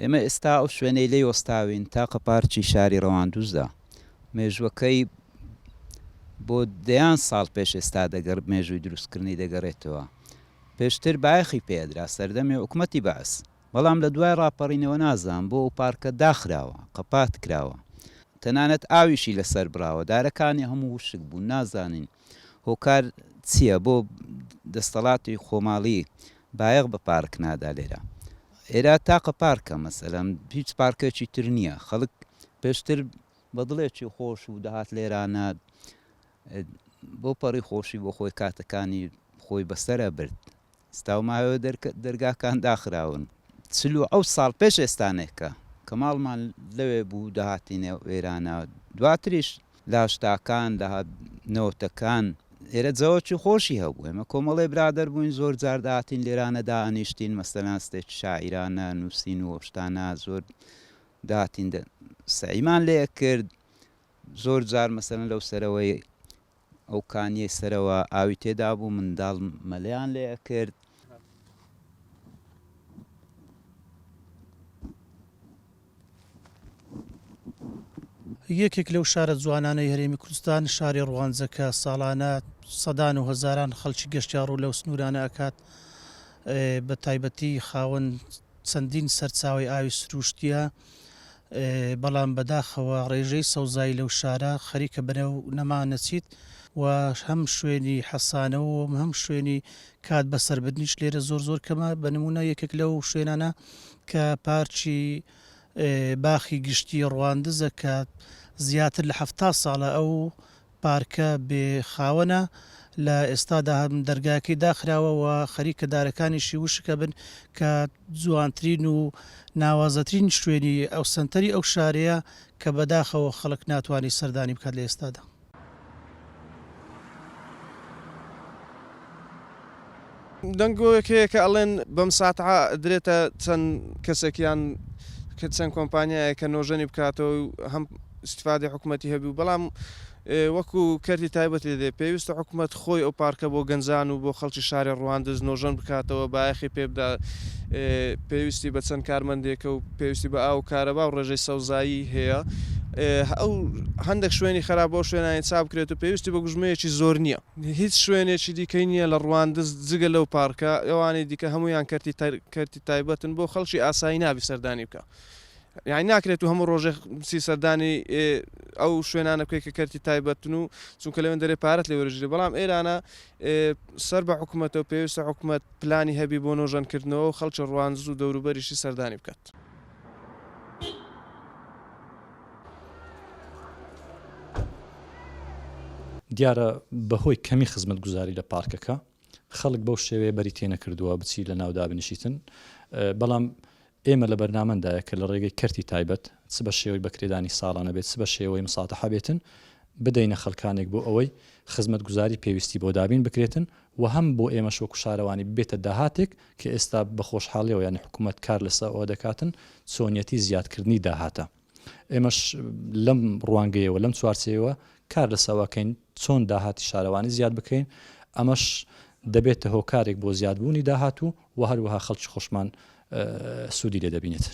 ئێمە ئێستا ئەو شوێنەی لێی وەستاوین تاقە پارکی شاری ڕەواندوزە. مێژووەکەی بۆ دەیان ساڵ پێش ئێستا دەگەڕ مێژووی دروستکردنی دەگەڕێتەوە. پێشتر بایەخی پێ ئەدرا سەردەمی حکومەتی بەعس. بەڵام لە دوای ڕاپەڕینەوە نازانم بۆ ئەو پارکە داخراوە، قەپات کراوە. تەنانەت ئاویشی لەسەر بڕاوە، دارەکانی هەموو وشک بوون، نازانین هۆکار چییە بۆ دەستەڵاتی خۆماڵی بایەخ بە پارک نادا لێرە. ئێرە تاقە پارکە مەسەلەن هیچ پارکێکی تر نییە، خەڵک پێشتر بە دڵێکی خۆش و دەهات لێرانە بۆ پەڕی خۆشی بۆ خۆی کاتەکانی خۆی بەسەر ئەبرد. ئێستا و ماوەیە دەرگاکان داخراون. 47 ساڵ پێش ئێستانێکە کە ماڵمان لەوێ بوو دەهاتینە ئێرانە دواتریش لە هەشتاکان لە نەوەتەکان ئێرە جەوەکی خۆشی هەبوو ئێمە کۆمەڵێ برادەر بووین زۆر جار دەهاتین لێرانە دائەنیشتین مەسەلەن ستێکی شاعیرانە نووسین و ئەو شتانە زۆر دەهاتین سەعیمان لێ ئەکرد زۆر جار مەسەلەن لەو سەرەوەی ئەو کانیەی سەرەوە ئاوی تێدا بوو منداڵ مەلەیان لێ ئەکرد. یەکێک لەو شارە جوانانەی هەرێمی کوردستان شاری ڕواندزە کە ساڵانە سەدان و هەزاران خەڵکی گەشتیار ڕوو لەو سنوورانە ئەکات بە تایبەتی خاوەن چەندین سەرچاوەی ئاوی سرووشتییە، بەڵام بەداخەوە ڕێژەی سەوزایی لەو شارە خەریکە بەرەو نەمان نەچیت و هەم شوێنی حەسانەوە و هەم شوێنی کات بەسەربردنیش لێرە زۆر زۆر کەمە، بە نموونە یەکێک لەو شوێنانە کە پارکی باخی گشتی ڕواندزە کە زیاتر لە 70 ساڵە ئەو پارکە بێ خاوەنە، لە ئێستادا هەم دەرگاکەی داخراوە و خەریکە دارەکانیشی وشک ئەبن کە جوانترین و ناوازەترین شوێنی ئەو سەنتەری ئەو شارەیە کە بەداخەوە خەڵک ناتوانێت سەردانی بکات لە ئێستادا. دەنگۆیەک هەیە کە ئەڵێن بەم ساتعە ئەدرێتە چەند کەسێک یان چەند کۆمپانیایەک کە نۆژەنی بکاتەوە و هەم ئیستفادەی حکومەتی هەبی و بەڵام وەکو کەرتی تایبەت لێ دێ پێویستە حکومەت خۆی ئەو پارکە بۆ گەنجان و بۆ خەڵکی شاری ڕواندز نۆژەن بکاتەوە بایەخی پێ بدا پێویستی بە چەند کارمەندێکە و پێویستی بە ئاو و کارەبا و ڕێژەی سەوزایی هەیە ئەو هەندێک شوێنی خراپ بۆ شوێنانی چا بکرێت و پێویستی بە گوژمەیەکی زۆر نییە. هیچ شوێنێکی دیکەی نییە لە ڕواندز جگە لەو پارکە، ئەوانی دیکە هەموویان کەرتی کەرتی تایبەتن بۆ خەڵکی ئاسایی نابی سەردانی بکا یانی ناکرێت و هەموو ڕۆژێک بچی سەردانی ئەو شوێنانە بکەی کە کەرتی تایبەتن و چونکە لەوێن دەرێ پارەت لێ وەرەگیرێ بەڵام ئێرانە سەر بە حکومەتە و پێویستە حکومەت پلانی هەبی بۆ نۆژەنکردنەوە و خەڵکی ڕواندز و دەوروبەریشی سەردانی بکات. دیارە بەهۆی کەمی خزمەتگوزاری لە پارکەکە خەڵک بەو شێوەیە بەری تێنەکردووە بچی لە ناو دابنیشیتن بەڵام ئێمە لە بەرنامەندایە کە لە ڕێگەی کەرتی تایبەت چ بە شێوەی بەکرێدانی ساڵانە بێت چ بە شێوەی مساتەحە بێتن بدەینە خەڵکانێک بۆ ئەوەی خزمەتگوزاری پێویستی بۆ دابین بکرێتن و هەم بۆ ئێمەش وەکو شارەوانی ببێتە داهاتێک کە ئێستا بە خۆشحاڵیەوە یانی حکوومەت کار لەسەر ئەوە دەکاتن چۆنیەتی زیادکردنی داهاتە. ئێمەش لەم ڕوانگەیەوە لەم چوارچێوە کار لەسەوەکەین چۆن داهاتی شارەوانی زیاد بکەین ئەمەش دەبێتە هۆکارێک بۆ زیادبوونی داهات و و هەروەها خەڵکی خۆشمان سوودی لێ دەبینێت.